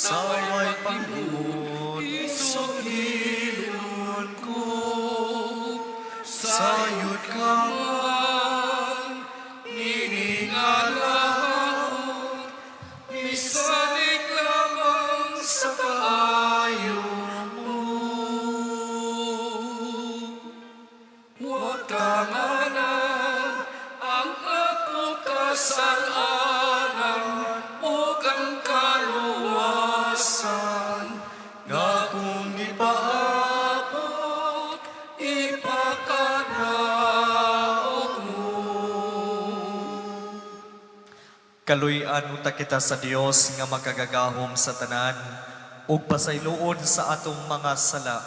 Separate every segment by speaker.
Speaker 1: Sa way paglimot, isugilon ko. Sayod ka man, niini nga laot, misalig lamang sa kaayo mo. Wa tanganan ang akong kasalanan ug ang kaluwasan nga akong gipaabot, ipakadaot mo.
Speaker 2: Kaluy-an unta kita sa Dios nga makagagahom sa tanan ug pasayloon sa atong mga sala.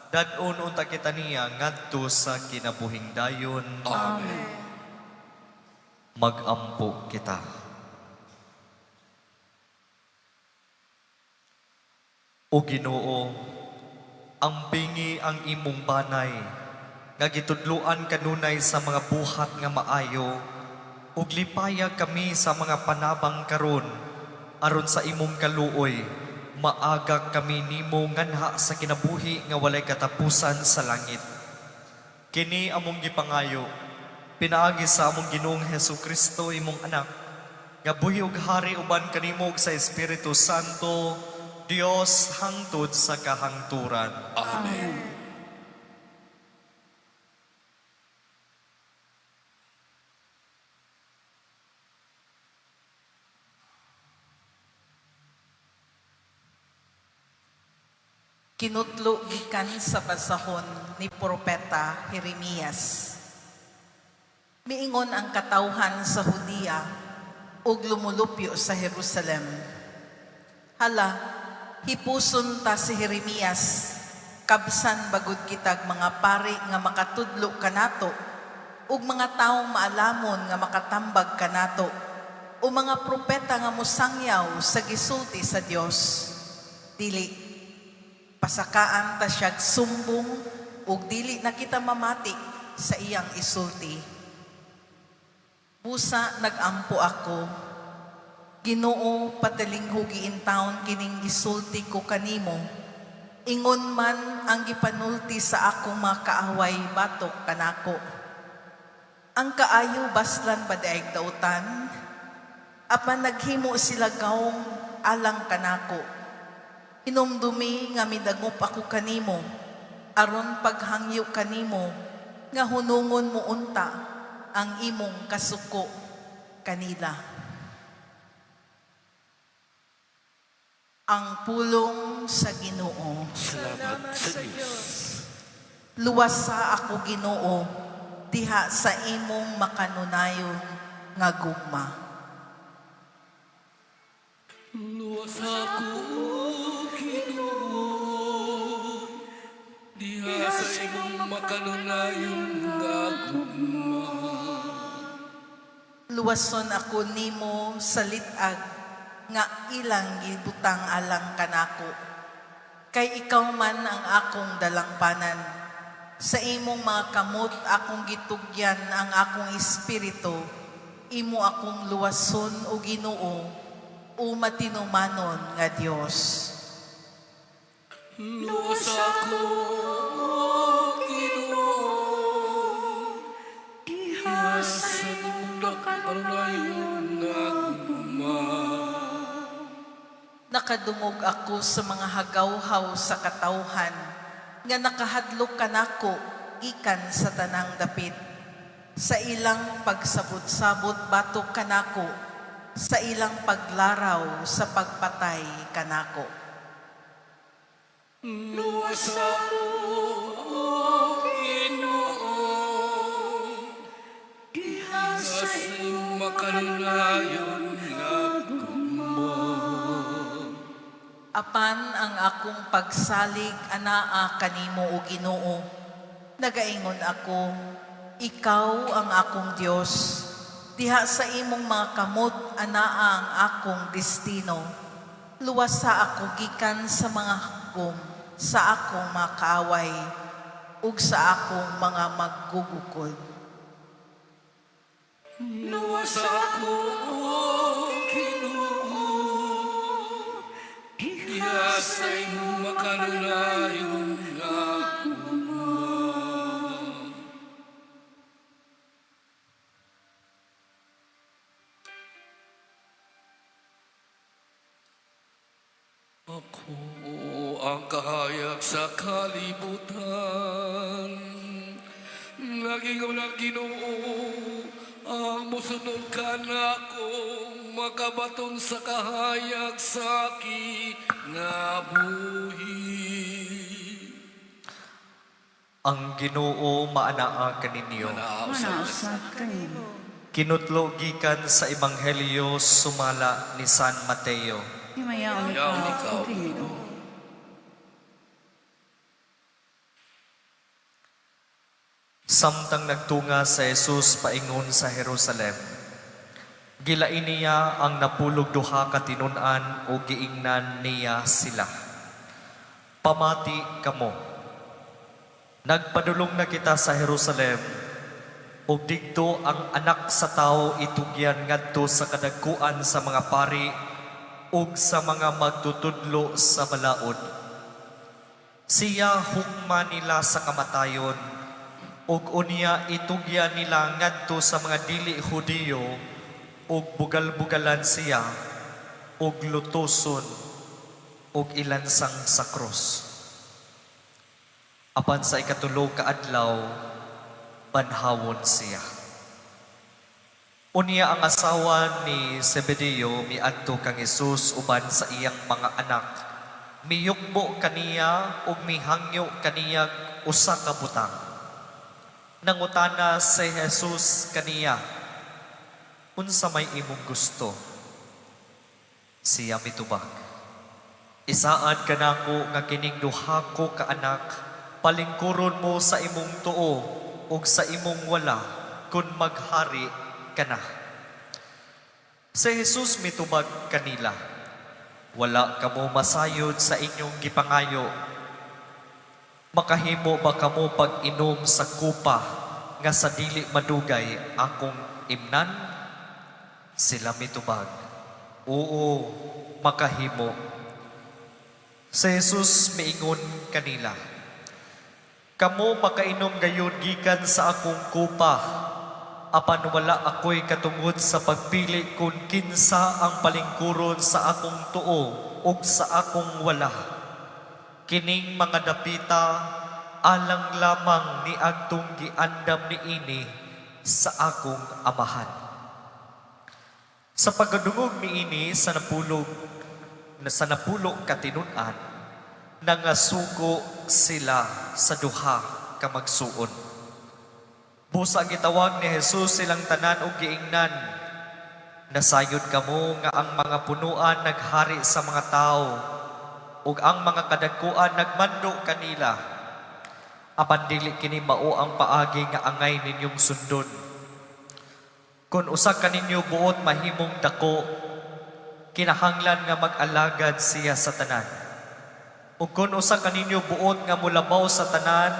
Speaker 2: Dad-on unta kita niya ngadto sa kinabuhing dayon.
Speaker 1: Amen.
Speaker 2: Magampo kita. O Ginoo, ang bingi ang imong banay nga gitudloan kanunay sa mga buhat nga maayo, ug lipaya kami sa mga panabang karon aron sa imong kaluoy maaga kami nimo nganha sa kinabuhi nga walay katapusan sa langit. Kini among gipangayo pinaagi sa among Ginoong Hesukristo, imong anak, nga buhi ug hari uban kanimo ug sa Espiritu Santo, Dios hangtod sa kahangturan.
Speaker 1: Amen.
Speaker 3: Kinutlo gikan sa basahon ni Propeta Jeremias. Miingon ang katawhan sa Judea ug lumulupyo sa Jerusalem: "Hala, hipuson ta si Jeremias, kabsan bagud kitag mga pari nga makatudlo kanato, ug mga tawo maalamon nga makatambag kanato, o mga propeta nga mosangyaw sa gisulti sa Dios. Dili, pasakaan ta siyag sumbong ug dili na kita mamati sa iyang isulti." Busa nagampo ako, "Ginoo, patalinghugi intawon kining gisulti ko kanimo. Ingon man ang gipanulti sa akong mga kaaway batok kanako. Ang kaayo baslan ba diayg dautan? Apan naghimo sila gawong alang kanako. Hinumdumi nga midangop ako kanimo, aron paghangyo kanimo, nga hunungon mo unta ang imong kasuko kanila." Ang pulong sa Ginoo.
Speaker 1: Salamat sa Diyos.
Speaker 3: Luwasa ako, Ginoo, diha sa imong makanunayon nga gugma.
Speaker 1: Luwas ako, Ginoo, diha sa imong makanunayon nga gugma.
Speaker 3: Luwason ako nimo sa lit-ag nga ilang gibutang alang kanako. Kay ikaw man ang akong dalangpanan. Sa imong mga kamot akong gitugyan ang akong espiritu. Imo akong luwason, o Ginoo, o matinumanon nga Dios.
Speaker 1: Luwas ako, Ginoo, diha sa imong makanunayon nga gugma.
Speaker 3: Nakadungog ako sa mga hagawhaw sa katawhan nga nakahadlok kanako gikan sa tanang dapit. Sa ilang pagsabot-sabot batok kanako, sa ilang paglaraw sa pagpatay kanako.
Speaker 1: Luwas ako, Ginoo, diha sa imong makanunayon nga gugma.
Speaker 3: Apan ang akong pagsalig anaa kanimo, o Ginoo. Nagaingon ako, "Ikaw ang akong Dios. Diha sa imong mga kamot anaa ang akong destino." Luwasa ako gikan sa mga hagom sa akong mga kaaway ug sa akong mga maggugukod.
Speaker 1: Luwas ako, Ginoo, diha Diha sa imong makanunayon nga gugma. Ako ang kahayag sa kalibutan. Naging ang Ginoo ang musunod kanako, makabaton sa kahayag sa kinabuhi.
Speaker 2: Ang Ginoo maanaa kaninyo.
Speaker 4: Manausab kanimo.
Speaker 2: Kinutlo gikan sa Ebanghelyo sumala ni San Mateo.
Speaker 4: Himayaon
Speaker 1: Himayaon
Speaker 4: ikaw,
Speaker 1: ikaw,
Speaker 4: O Ginoo.
Speaker 2: Samtang nagtunga sa Jesus paingon sa Jerusalem, gilain niya ang 12 ka tinun-an o giingnan niya sila. "Pamati kamo. Nagpadulong na kita sa Jerusalem, ug didto ang Anak sa Tawo itugyan ngadto sa kadagkuan sa mga pari ug sa mga magtutudlo sa balaod. Siya hukma nila sa kamatayon, ug unya itugyan nila ngadto sa mga dili Hudiyo, ug bugal-bugalan siya, ug lutuson, ug ilansang sa krus. Apan sa ikatulo ka adlaw, banhawon siya." Unya ang asawa ni Zebedeo miadto kang Hesus uban sa iyang mga anak. Miyukbo kaniya ug mihangyo kaniya usa ka butang. Nangutana si Jesus kaniya, "Unsa may imong gusto?" Siya mitubag, "Isaad kanako nga kining duha ko ka anak palingkuron mo sa imong tuo ug sa imong wala kun maghari ka na." Si Jesus mitubag kanila, "Wala kamo masayod sa inyong gipangayo. Makahimo ba kamo pag-inom sa kupa nga sa dili madugay akong imnan?" Sila mitubag, "Oo, makahimo." Si Jesus miingon kanila, "Kamo makainom gayud gikan sa akong kupa, apan wala ako'y katungod sa pagpili kung kinsa ang palingkuron sa akong tuo ug sa akong wala. Kining mga dapita alang lamang ni adtong giandam niini sa akong Amahan." Sa pagkadungog niini sa 10 ka tinun-an, nangasugo sila sa duha ka magsuon. Busa gitawag ni Jesus silang tanan og giingnan, "Nasayod kamo nga ang mga punuan naghari sa mga tao ug ang mga kadagkuan nagmando kanila. Apan dili kini mao ang paagi nga angay ninyong sundon. Kung usa kaninyo buot mahimong dako, kinahanglan nga mag-alagad siya sa tanan. Ug kung usa kaninyo buot nga molabaw sa tanan,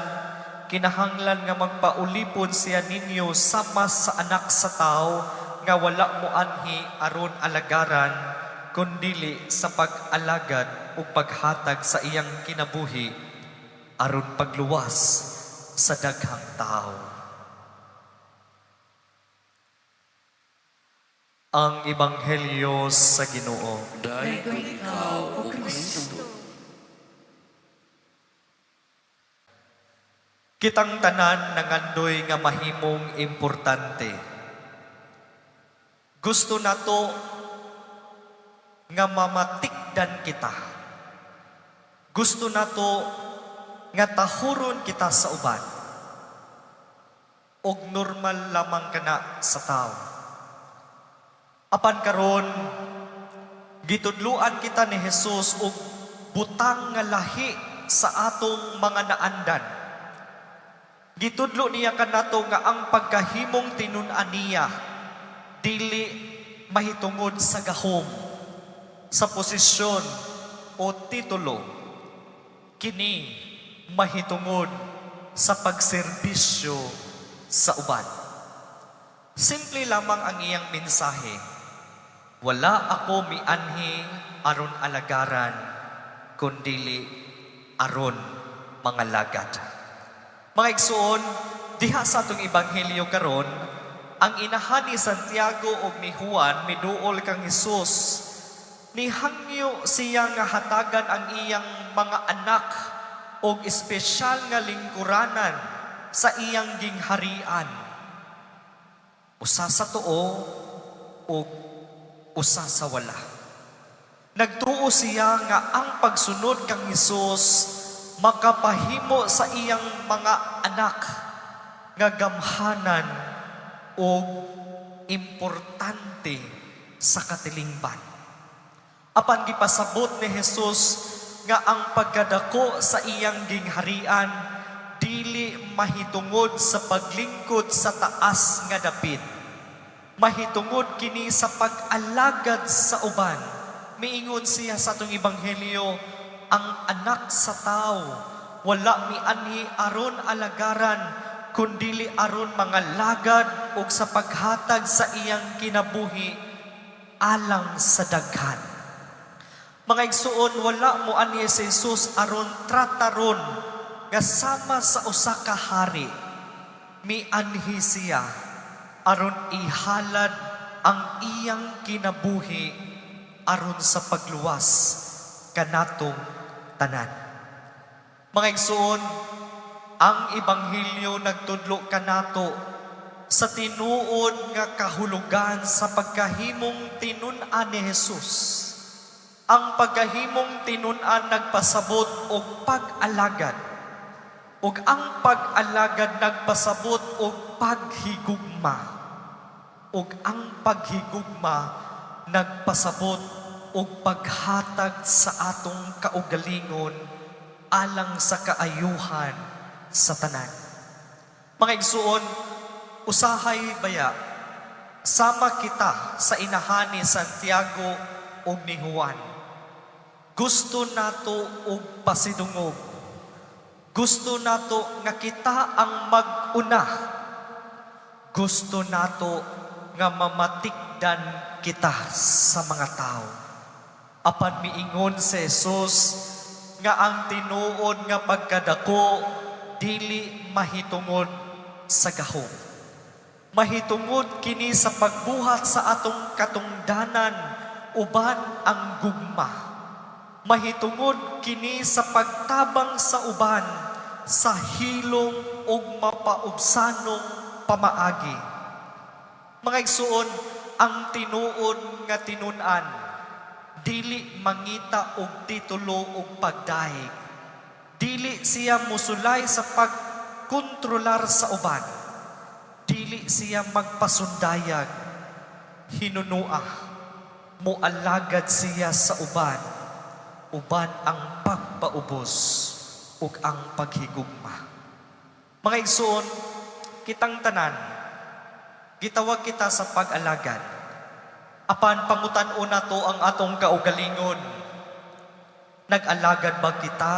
Speaker 2: kinahanglan nga magpaulipon siya ninyo sama sa Anak sa Tawo nga wala moanhi aron alagaran, kundili sa pag-alagad ug paghatag sa iyang kinabuhi aron pagluwas sa daghang tao." Ang Ebanghelyo sa Ginoo.
Speaker 1: Dayon ikaw, O Kristo.
Speaker 2: Kitang tanan nangandoy nga mahimong importante. Gusto nato nga mamatikdan kita. Gusto nato nga tahuron kita sa uban. Og normal lamang kana sa tao. Apan karon, gitudluan kita ni Jesus og butang nga lahi sa atong mga naandan. Gitudlo niya kanato nga ang pagkahimong tinun-an niya dili mahitungod sa gahom, sa posisyon o titulo. Kini mahitungod sa pagserbisyo sa uban. Simple lamang ang iyang mensahe. "Wala ako mianhi aron alagaran, kundili aron mangalagad. Mga igsuon, diha sa atong ebanghelyo karon, ang inahan ni Santiago ug ni Juan miduol kang Hesus. Nihangyo siya nga hatagan ang iyang mga anak og espesyal nga lingkuranan sa iyang gingharian. Usa sa tuo ug usa sa wala. Nagtuo siya nga ang pagsunod kang Hesus makapahimo sa iyang mga anak nga gamhanan o importante sa katilingban. Apan gipasabot ni Jesus nga ang pagkadako sa iyang gingharian dili mahitungod sa paglingkod sa taas nga dapit. Mahitungod kini sa pag-alagad sa uban. Miingon siya sa atong ebanghelyo, ang Anak sa Tao wala mianhi aron alagaran, kundili aron mangalagad ug sa paghatag sa iyang kinabuhi alang sa daghan. Mga igsuon, wala mo anhi si Jesus aron trataron nga sama sa usa ka hari. Mianhi siya aron ihalad ang iyang kinabuhi aron sa pagluwas kanatong tanan. Mga igsuon, ang ebanghelyo nagtudlo kanato sa tinuod nga kahulugan sa pagkahimong tinun-an ni Jesus. Ang pagkahimong tinun-an nagpasabot og pag-alagad. Ug ang pag-alagad nagpasabot og paghigugma. Ug ang paghigugma nagpasabot og paghatag sa atong kaugalingon alang sa kaayuhan sa tanan. Mga igsuon, usahay baya, sama kita sa inahan ni Santiago ug ni Juan. Gusto nato og pasidungog. Gusto nato nga kita ang mag-una. Gusto nato nga mamatikdan kita sa mga tao. Apan miingon si Jesus nga ang tinuod nga pagkadako dili mahitungod sa gahom. Mahitungod kini sa pagbuhat sa atong katungdanan uban ang gugma. Mahitungod kini sa pagtabang sa uban sa hilom ug mapaubsanong pamaagi. Mga igsuon, ang tinuod nga tinun-an dili mangita og titulo og pagdahig. Dili siya musulay sa pagkontrolar sa uban. Dili siya magpasundayag. Hinunua, mualagad siya sa uban. Uban ang pagpaubos ug ang paghigugma. Mga igsuon, kitang tanan, gitawag kita sa pag-alagad. Apan pangutan-on nato ang atong kaugalingon. Nag-alagad ba kita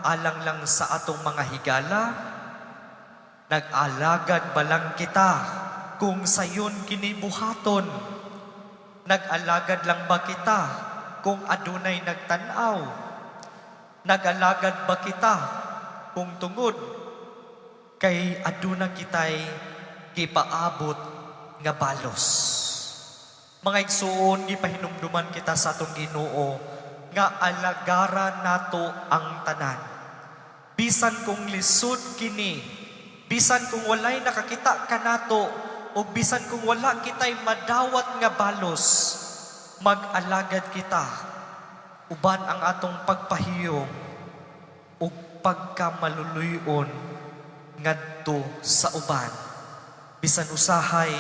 Speaker 2: alang lang sa atong mga higala? Nag-alagad ba lang kita kung sayon kini buhaton? Nag-alagad lang ba kita kung adunay nagtan-aw? Nag-alagad ba kita kung tungod kay aduna kitay gipaabot nga balos? Mga igsuon, gipahinumduman kita sa atong Ginoo nga alagaran nato ang tanan. Bisan kung lisod kini, bisan kung walay nakakita kanato, o bisan kung wala kitay madawat nga balos, mag-alagad kita uban ang atong pagpahiyom ug pagkamaluluyon ngadto sa uban. Bisan usahay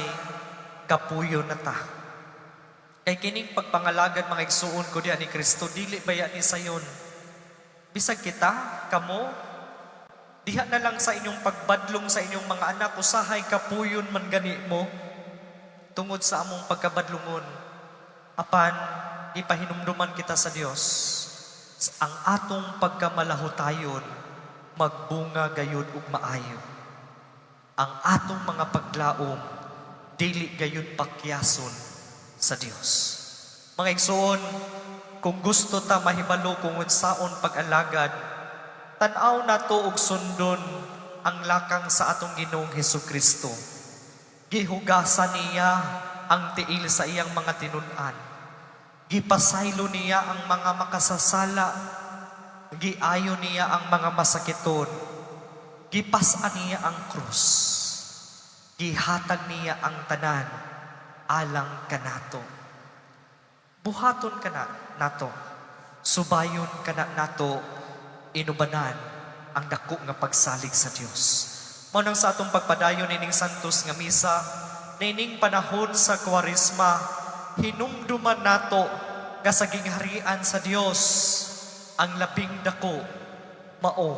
Speaker 2: kapuyo na ta. Kay kining pagpangalagad, mga igsuon ko diha ni Kristo, dili baya ni sayon. Bisag kita, kamo, diha na lang sa inyong pagbadlong sa inyong mga anak, usahay kapuyon man gani mo tungod sa among pagkabadlungon. Apan ipahinumduman kita sa Dios, ang atong pagkamalahutayon magbunga gayud ug maayo. Ang atong mga paglaom dili gayud pakyason sa Dios. Mga igsoon, Kung gusto ta mahibalo kung unsaon pag-alagad, tan-aw nato og sundon ang lakang sa atong Ginoong Hesukristo. Gihugasan niya ang tiil sa iyang mga tinun-an. Gipasaylo niya ang mga makasasala. Giayo niya ang mga masakiton. Gipas-an niya ang krus. Gihatag niya ang tanan alang kanato. Buhaton kana nato. Subayon kana nato, inubanan ang dako nga pagsalig sa Dios. Mao nang sa atong pagpadayon ining santos nga misa, niining panahon sa Kwaresma, hinumduman nato nga sa gingharian sa Dios ang labing dako mao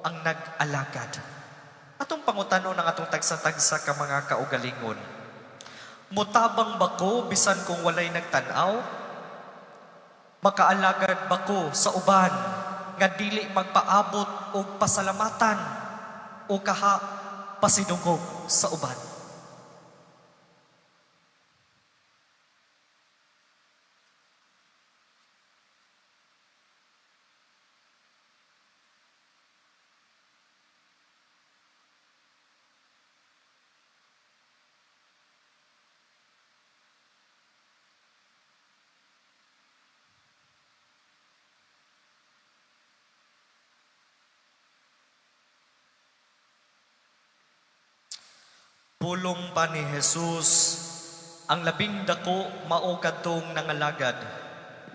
Speaker 2: ang nag-alagad. Atong pangutanon ang atong tagsa-tagsa ka mga kaugalingon. Mutabang ba ko bisan kung walay nagtan-aw? Makaalagad ba ko sa uban nga dili magpaabot og pasalamatan o kaha pasidungog sa uban? Pulong pa ni Jesus, ang labing dako mao kadtong nangalagad.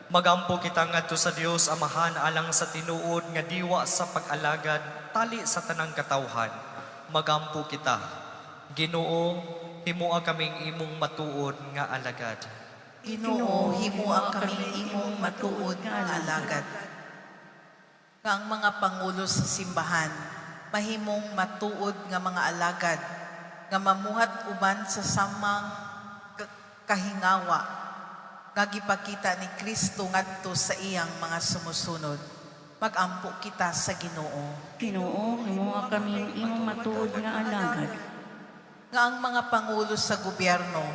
Speaker 2: Magampo kita ngadto sa Dios Amahan alang sa tinuod nga diwa sa pag-alagad tali sa tanang katawhan. Magampo kita. Ginoo, himoa kaming imong matuod nga alagad.
Speaker 3: Ginoo, himoa kaming imong matuod nga alagad. Nga ang mga pangulo sa simbahan, mahimong matuod nga mga alagad, nga mamuhat uban sa samang kahingawa, nga gipakita ni Kristo ngadto sa iyang mga sumusunod. Magampo kita sa Ginoo.
Speaker 4: Ginoo, himoa kaming imong matuod nga alagad.
Speaker 3: Nga ang mga pangulo sa gobyerno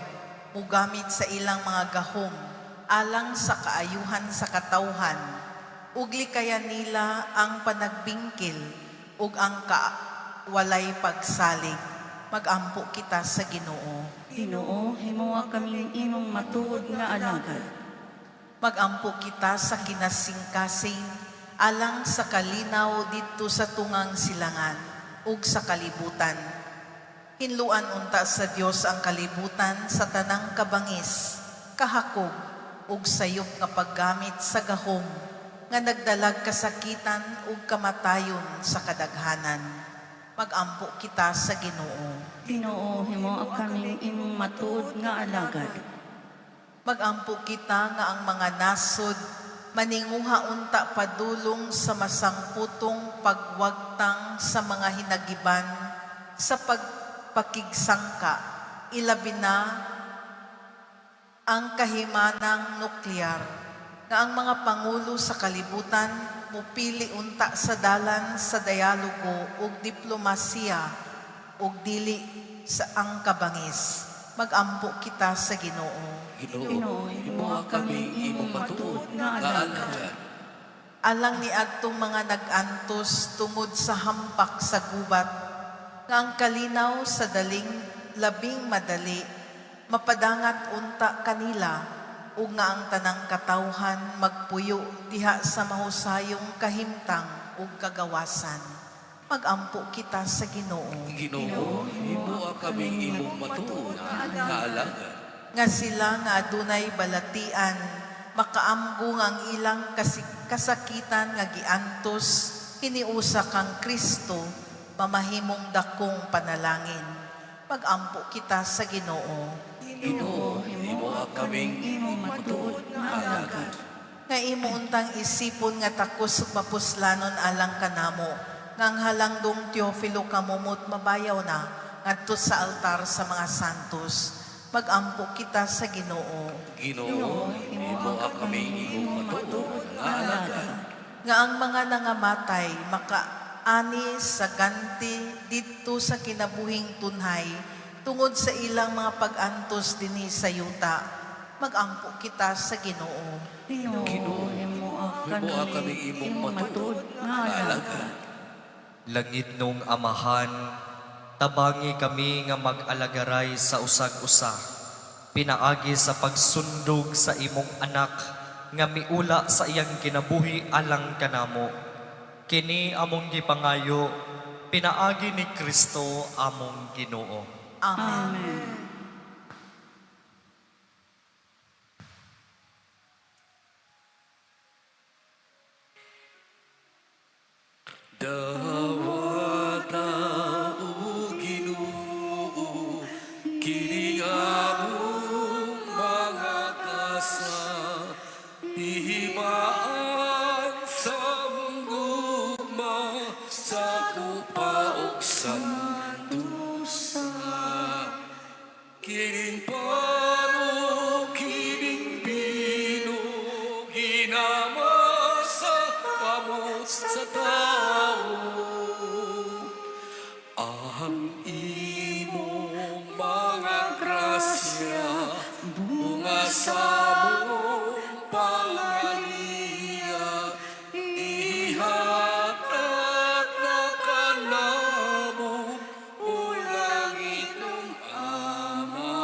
Speaker 3: mugamit sa ilang mga gahom alang sa kaayuhan sa katawhan, ug likayan nila ang panagbingkil ug ang walay pagsalig. Magampo kita sa Ginoo.
Speaker 4: Ginoo, himoa kaming imong matuod nga alagad.
Speaker 3: Magampo kita sa kinasingkasing alang sa kalinaw didto sa tungang silangan ug sa kalibutan. Hinluan unta sa Dios ang kalibutan sa tanang kabangis, kahakog ug sayop nga paggamit sa gahom nga nagdalag kasakitan ug kamatayon sa kadaghanan. Magampo kita sa Ginoo.
Speaker 4: Ginoo, himoa kaming imong matuod nga alagad.
Speaker 3: Magampo kita nga ang mga nasod maninguha unta padulong sa masangputong pagwagtang sa mga hinagiban sa pagpakigsangka, ilabi na ang kahimanang nuklear, nga ang mga pangulo sa kalibutan mupili unta sa dalan sa dialogo ug diplomasiya ug dili sa ang kabangis. Magampo kita sa Ginoo.
Speaker 1: Ginoo, himoa kami imong matuod nga alagad.
Speaker 3: Alang ni adtong mga nag-antos tungod sa hampak sa gubat, nga ang kalinaw sa daling labing madali, mapadangat unta kanila, ug nga ang tanang katawhan magpuyo diha sa mahusayong kahimtang ug kagawasan. Magampo kita sa Ginoo.
Speaker 1: Ginoo, himoa kami imong matuod nga alagad.
Speaker 3: Nga sila nga adunay balatian, makaamgo nga ang ilang kasakitan nga giantos hiniusa kang Kristo, mamahimong dakong panalangin. Magampo kita sa Ginoo.
Speaker 1: Ginoo, himoa kaming imong matuod nga alagad.
Speaker 3: Nga imo untang isipon nga takos ug mapuslanon alang kanamo, nga ang halangdong Teofilo kamumot mabayaw na ngadto sa altar sa mga santos. Magampo kita sa Ginoo.
Speaker 1: Ginoo, himoa kaming imong matuod nga alagad.
Speaker 3: Nga ang mga nangamatay makaani sa ganti didto sa kinabuhing tunhay tungod sa ilang mga pag-antos dinhi sa yuta. Magampo kita sa Ginoo.
Speaker 4: Ginoo, himoa
Speaker 1: Himoa
Speaker 4: kami
Speaker 1: kaming imong
Speaker 4: imong
Speaker 1: matuod
Speaker 4: matuod nga alagad.
Speaker 2: Langit nung Amahan, tabangi kami nga mag-alagaray sa usag-usa. Pinaagi sa pagsundog sa imong anak nga miula sa iyang kinabuhi alang kanamo. Kini among gipangayo, pinaagi ni Kristo among Ginoo.
Speaker 3: Amen.
Speaker 4: Amen.
Speaker 1: Dawata o Ginoo, kini among mga gasa, ihimaan sa among gugma, sa kupa ug santusa. Kining pano, kining bino, ginamasa kamot sa tao. Ang imong mga grasya, bunga sa among pangaliya, ihatag na kanamo, o langit ng Ama.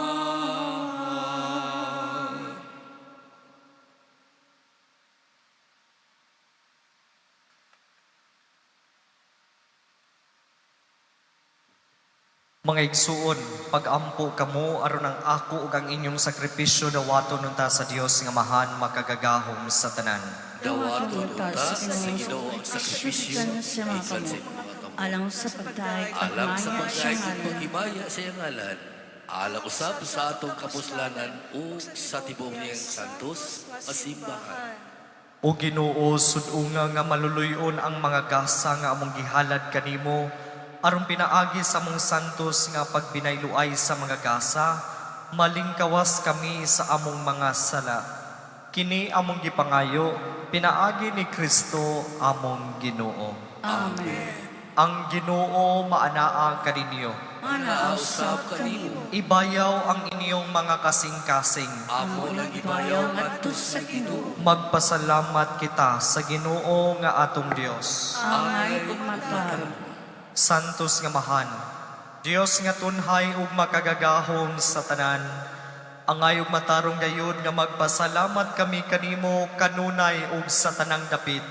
Speaker 2: Mga igsuon, pag-ampo kamo aron ang ako ug ang inyong sakripisyo dawaton unta sa Dios nga mahan makagagahom sa tanan.
Speaker 1: Dawaton unta sa Ginoo ang sakripisyo
Speaker 4: Gikan sa mga
Speaker 1: gikan sa
Speaker 4: kamot.
Speaker 1: imong mga kamot.
Speaker 4: Alang sa pagdaig
Speaker 1: Alang sa
Speaker 4: pagmaya
Speaker 1: pagdaig
Speaker 4: sa
Speaker 1: ug
Speaker 4: ngalan.
Speaker 1: paghimaya sa iyang ngalan, alang usab sa atong kapuslanan ug sa tibuok niyang santos nga simbahan.
Speaker 2: O Ginoo, sud-unga nga maluluyon ang mga gasa nga among gihalad kanimo aron pinaagi sa among santos nga pagbinayluay sa mga gasa, malingkawas kami sa among mga sala. Kini among gipangayo, pinaagi ni Kristo among Ginoo.
Speaker 4: Amen.
Speaker 2: Ang Ginoo maanaa kaninyo.
Speaker 4: Manausap
Speaker 1: Usab kanimo,
Speaker 2: Ibayaw ang inyong mga kasing-kasing.
Speaker 1: amo lang gibayaw ngadto sa Ginoo.
Speaker 2: Magpasalamat kita sa Ginoo nga atong Dios.
Speaker 4: Angay ug matarong.
Speaker 2: Santos nga mahan, Dios nga tunhay ug makagagahom sa tanan. Angay ug matarong gayud nga magpasalamat kami kanimo kanunay ug sa tanang dapit.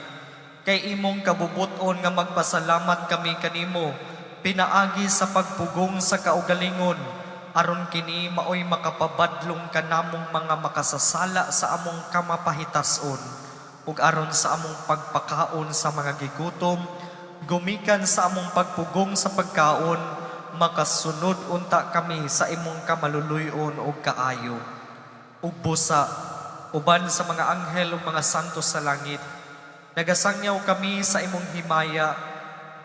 Speaker 2: Kay imong kabubut-on nga magpasalamat kami kanimo pinaagi sa pagpugong sa kaugalingon aron kini maoy makapabadlong kanamong mga makasasala sa among kamapahitason ug aron sa among pagpakaon sa mga gigutom gumikan sa among pagpugong sa pagkaon makasunod unta kami sa imong kamaluluyon ug kaayo ug busa uban sa mga anghel ug mga santo sa langit nagasangyaw kami sa imong himaya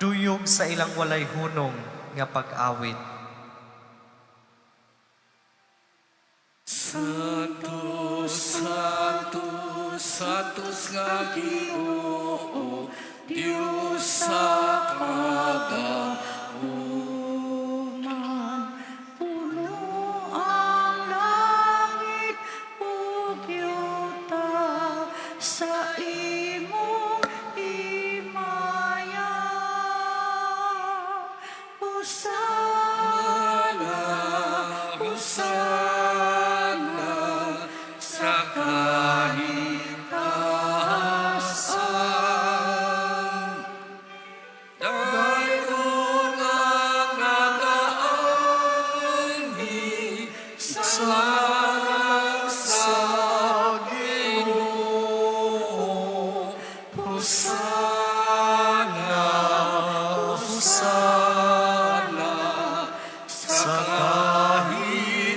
Speaker 2: duyog sa ilang walay hunong nga pag-awit.
Speaker 1: Santo, Santo, Santos nga Ginoo, Dios sa kagahuman.
Speaker 4: Puno ang langit ug yuta sa imong himaya. Hosana,
Speaker 1: Hosana sa kahitasan. Dayon ang nagaanhi sa sa Ginoo. Hosana, Hosana sa kahitasan.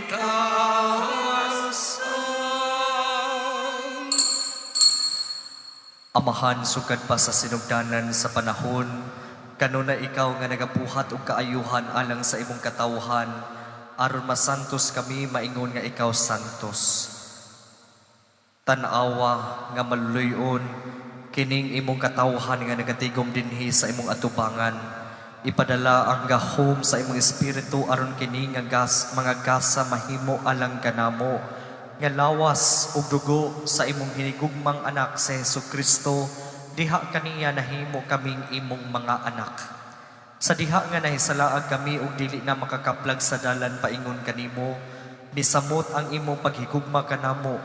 Speaker 2: Amahan sukad pa sa sinugdanan sa panahon, kanuna ikaw nga nagabuhat og kaayuhan alang sa imong katawhan, aron masantos kami maingon nga ikaw santos. Tan-awa nga maluluyon kining imong katawhan nga nagatigom dinhi sa imong atubangan. Ipadala ang gahom sa imong espiritu aron kini nga mga gasa mahimo alang kanamo. Nga lawas ug dugo sa imong hinigugmang anak sa Hesus Kristo, diha kaniya nahimo kaming imong mga anak. Sa diha nga nahisalaag kami ug dili na makakaplag sa dalan paingon kanimo, misamot ang imong paghigugma kanamo.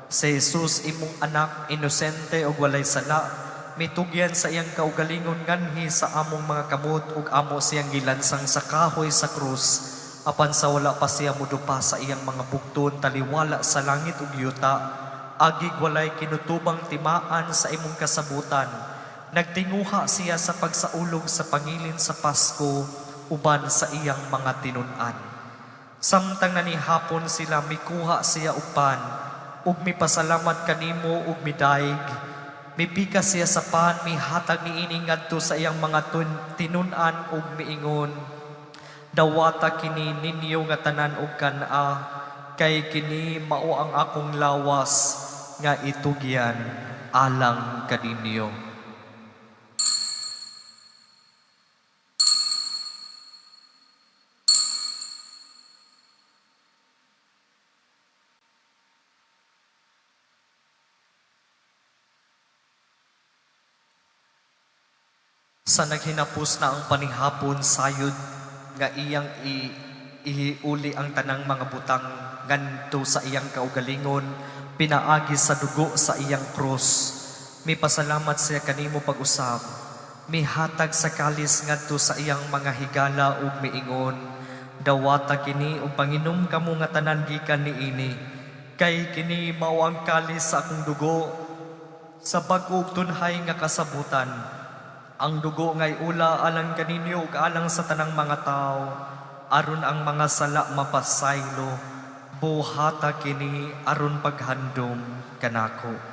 Speaker 2: Sa Jesus imong anak, inosente ug walay sala, mitugyan sa iyang kaugalingon nganhi sa among mga kamot ug amo siyang gilansang sa kahoy sa krus, apan sa wala pa siya modupa sa iyang mga bugton taliwala sa langit ug yuta, agig walay kinutubang timaan sa imong kasabutan. Nagtinguha siya sa pagsaulog sa pangilin sa Pasko uban sa iyang mga tinun-an. Samtang nanihapon sila, mikuha siya og pan, ug mipasalamat kanimo ug midayeg. Mipika siya sa pan, mihatag niini ngadto sa iyang mga tinun-an ug miingon, "Dawata kini ninyo nga tanan og kan-a, kay kini mao ang akong lawas nga itugyan alang kaninyo." Sa naghinapos na ang panihapon, sayod nga iyang ihiuli ang tanang mga butang ngadto sa iyang kaugalingon, pinaagi sa dugo sa iyang krus. Mipasalamat siya kanimo pag-usab, mihatag sa kalis ngadto sa iyang mga higala ug miingon, "Dawata kini ug panginom kamo nga tanan gikan niini, kay kini mao ang kalis sa akong dugo sa bag-o ug tunhay nga kasabutan. Ang dugo ngay ula alang kaninyo ug alang sa tanang mga tao, aron ang mga sala mapasaylo. Buhata kini aron paghandom kanako."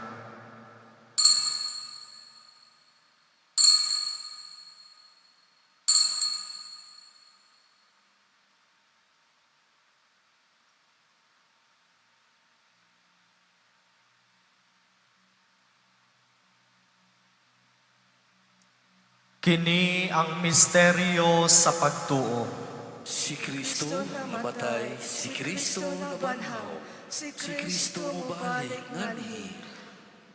Speaker 2: Kini ang misteryo sa pagtuo.
Speaker 1: Si Kristo namatay, si Kristo nabanhaw, si Kristo mobalik nganhi.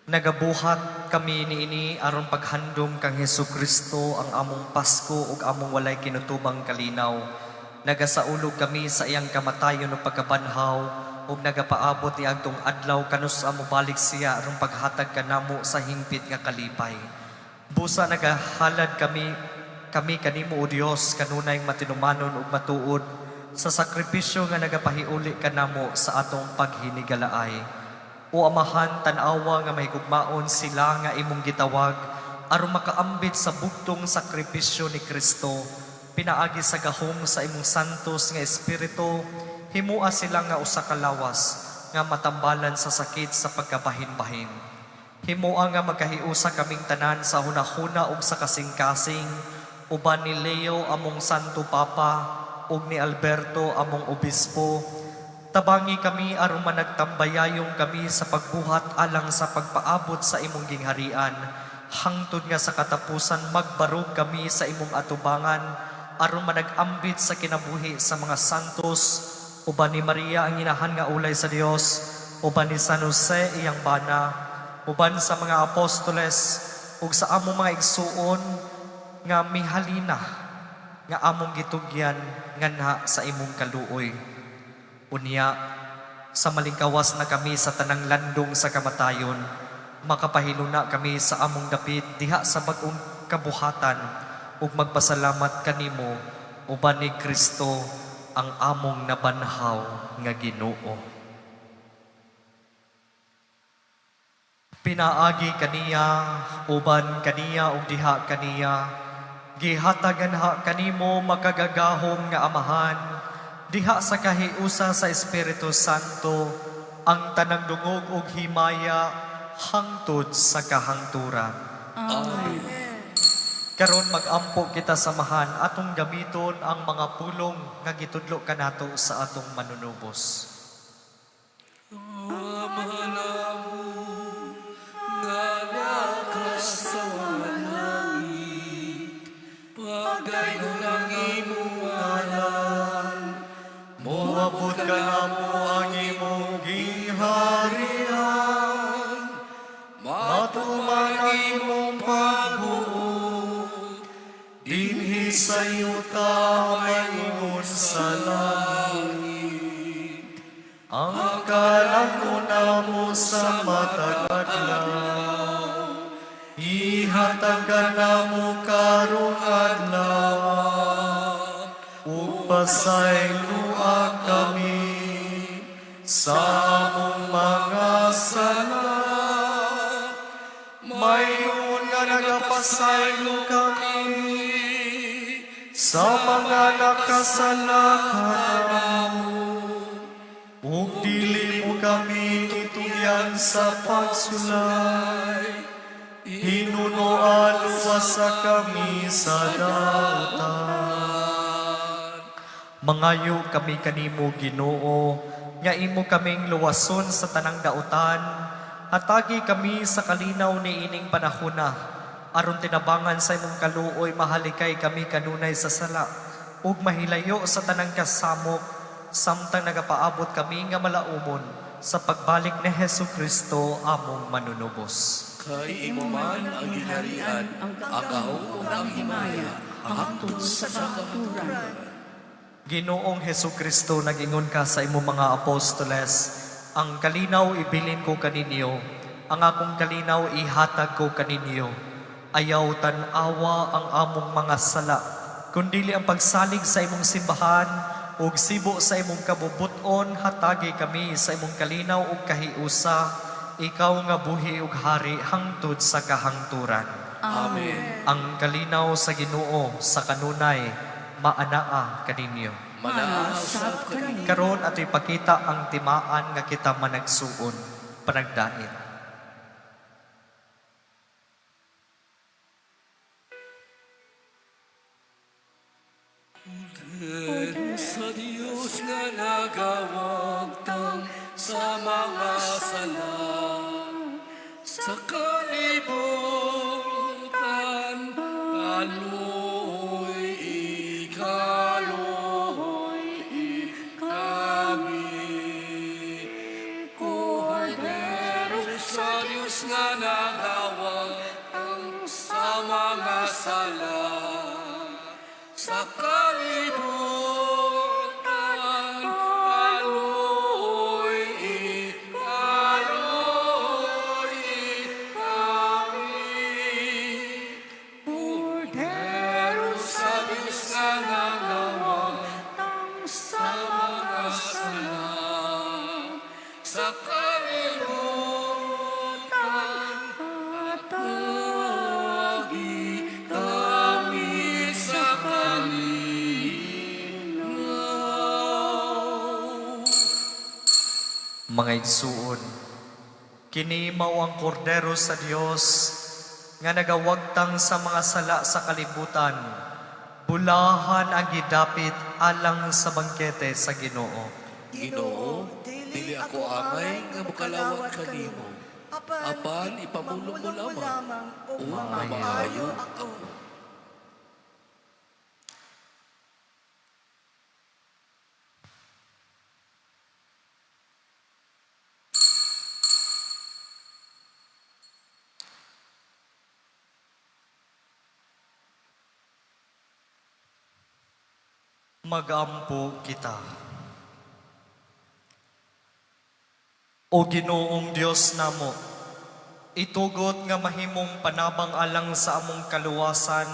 Speaker 2: Nagabuhat kami niini aron paghandom kang Hesus Kristo ang among Pasko ug among walay kinutubang kalinaw. Nagasaulog kami sa iyang kamatayon ug pagkabanhaw ug nagapaabot niadtong adlaw kanus-a mobalik siya aron paghatag kanamo sa hingpit nga kalipay. Busa nagahalad kami kanimo, O Dios, kanunay matinumanon ug matuod sa sakripisyo nga nagapahiuli kanamo sa atong paghinigalaay. O Amahan, tan-awa nga mahigugmaon sila nga imong gitawag aron makaambit sa bugtong sakripisyo ni Kristo. Pinaagi sa gahom sa imong santos nga Espiritu, himua sila nga usa ka lawas nga matambalan sa sakit sa pagkabahin-bahin. Himua nga magkahiusa kaming tanan sa hunahuna ug sa kasing-kasing, uban ni Leo among Santo Papa ug ni Alberto among Obispo. Tabangi kami aron managtambayayong kami sa pagbuhat alang sa pagpaabot sa imong gingharian, hangtod nga sa katapusan magbarog kami sa imong atubangan aron manag-ambit sa kinabuhi sa mga santos, uban ni Maria ang inahan nga ulay sa Dios, uban ni San Jose iyang bana, uban sa mga apostoles ug sa among mga igsuon nga mihalina nga among gitugyan nganha sa imong kaluoy. Unya, sa malingkawas na kami sa tanang landong sa kamatayon, makapahiluna kami sa among dapit diha sa bag-ong kabuhatan ug magpasalamat kanimo uban ni Kristo ang among nabanhaw nga Ginoo. Pinaagi kaniya, uban kaniya ug diha kaniya, gihatagan ha kanimo makagagahom nga Amahan, diha sa kahiusa sa Espiritu Santo, ang tanang dungog ug himaya hangtod sa kahangturan.
Speaker 1: Amen.
Speaker 2: Karon mag-ampo kita samahan atong gamiton ang mga pulong nga gitudlo kanato sa atong manunubos.
Speaker 1: Ama namo nga naa sa langit, pagdaynon ang imong ngalan,
Speaker 2: Moabot kanamo ang imong gingharian. Sa yuta maingon sa langit. Ang kalan-on namo sa matag adlaw, ihatag kanamo karong adlaw, ug pasayloa kami sa among mga sala, mayon nga nagapasaylo kami sa mga nakasala kanamo. Ug dili mo kami itugyan sa pagsulay, hinunoa luwasa kami sa dautan. Mangayo kami kanimo, Ginoo, nga imo kaming luwason sa tanang dautan. Hatagi kami sa kalinaw ni ining panahona, aron tinabangan sa imong kaluoy mahalikay kami kanunay sa sala ug mahilayo sa tanang kasamok, samtang nagapaabot kami nga malaumon sa pagbalik ni Hesu Kristo among manunubos.
Speaker 1: Kay imo man ang gingharian, ang gahom ug ang himaya, hangtod sa kahangturan.
Speaker 2: Ginoong Hesu Kristo, nag-ingon ka sa imong mga apostoles, "Ang kalinaw ibilin ko kaninyo, ang akong kalinaw ihatag ko kaninyo. Ayaw tan-awa ang among mga sala, kundili ang pagsalig sa imong simbahan, ug sibo sa imong kabubut-on, hatagi kami sa imong kalinaw ug kahiusa, ikaw nga buhi ug hari hangtod sa kahangturan."
Speaker 1: Amen.
Speaker 2: Ang kalinaw sa Ginoo sa kanunay maanaa kaninyo.
Speaker 1: Manaa usab kaninyo.
Speaker 2: Karon ato ipakita ang timaan nga kita managsuon, panagdait.
Speaker 1: Sa Diyos nga nagawagtang sa mga sala sa kalibutan, kaloy kaloy kami. Kordero sa Diyos nga nagawagtang sa mga sala sa kalibutan, kaloy kaloy kami. Kordero sa Diyos nga nagawagtang sa mga sala sa kalibutan, hatagi kami sa kalinaw.
Speaker 2: Mga igsuon, kini mao ang kordero sa Dios nga nagawagtang sa mga sala sa kalibutan. Bulahan ang gidapit alang sa bangkete sa Ginoo.
Speaker 1: Ginoo, dili ako angay nga mokalawat kanimo. Apan ipamulong mo lamang ug maayo ako.
Speaker 2: Magampo kita. O Ginoong Dios namo, itugot nga mahimong panabang alang sa among kaluwasan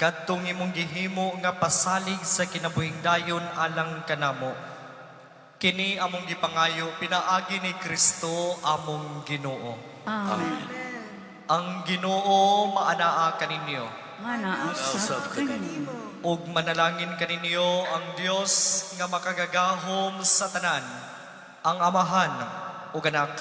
Speaker 2: kadtong imong gihimo nga pasalig sa kinabuhing dayon alang kanamo. Kini among gipangayo pinaagi ni Kristo among Ginoo.
Speaker 4: Amen.
Speaker 2: Ang Ginoo maanaa kaninyo.
Speaker 4: Manaa
Speaker 1: Usab
Speaker 4: usab kaninyo.
Speaker 2: Ug manalangin kaninyo ang Dios nga makagagahom sa tanan, ang Amahan ug Anak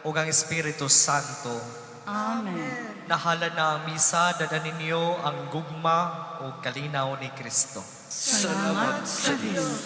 Speaker 2: ug ang Espiritu Santo.
Speaker 4: Amen.
Speaker 2: Nahala na ang misa, dad-a ninyo ang gugma ug kalinaw ni Kristo.
Speaker 1: Salamat sa Dios.